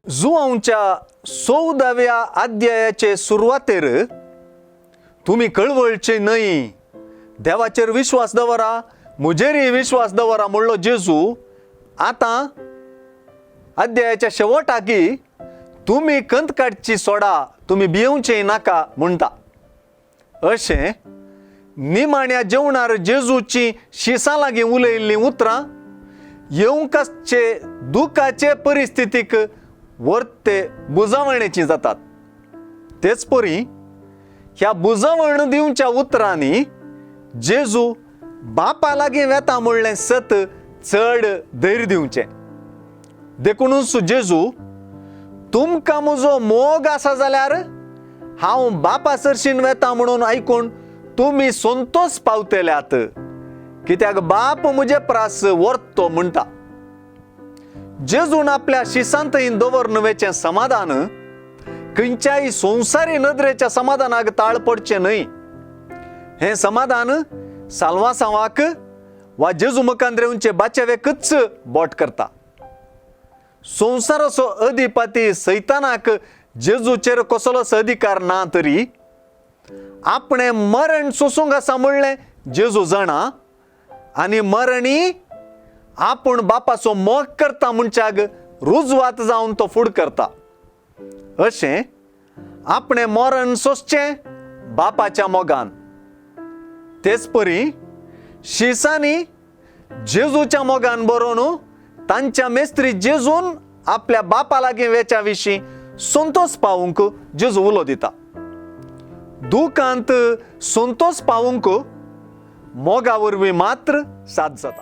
जुवांच्या 14व्या अध्यायाचे सुरवातेर तुमी कळवळचे न्हय, देवाचेर विश्वास दवरा, म्हजेरय विश्वास दवरा म्हणलो जेजू आतां अध्यायाच्या शेवटाकी तुमी कंत काडची सोडा, तुमी भियेवचें नाका म्हणटा. अशें निमाण्या जेवणार जेजूची शिसां लागीं उलयल्लीं उतरां येवंकाचे दुखाचे परिस्थितीक वर्ते बुजावणेची जातात. तेच परी ह्या बुजावण दिवच्या उतरांनी जेजू बापा लागीं वेता म्हणलें सत चड धैर्य दिवचें. देखूनच जेजू तुमकां म्हजो मोग आसा जाल्यार हांव बापा सरशीन वेता म्हणून आयकून तुमी संतोष पावतल्यात, कित्याक बाप म्हजे प्रास वर्तो म्हणटा. जेजून आपल्या शिसांतय दवरून वेचें समाधान खंयच्याय संवसारी नदरेच्या समाधानाक ताळ पडचें न्हय. हें समाधान साल्वासांवाक वा जेजू मुखांद्रेवचे बाचेवेकच बोट करता. संवसाराचो अधिपती सैतानाक जेजूचेर कसलोच अधिकार ना तरी आपणें मरण सोसूंक आसा म्हणलें जेजू जाणा आनी मरणी आपूण बापाचो मोग करता म्हणच्याक रुजवात जावन तो फूड करता. अशें आपणें मरण सोसचें बापाच्या मोगान. तेच परी शिसांनी जेजूच्या मोगान बरोवन तांच्या मेस्त्री जेजून आपल्या बापा लागीं वेच्या विशीं संतोष पावूंक जेजू उलो दिता. दुखांत संतोष पावूंक मोगा वरवीं मात्र साथ जाता.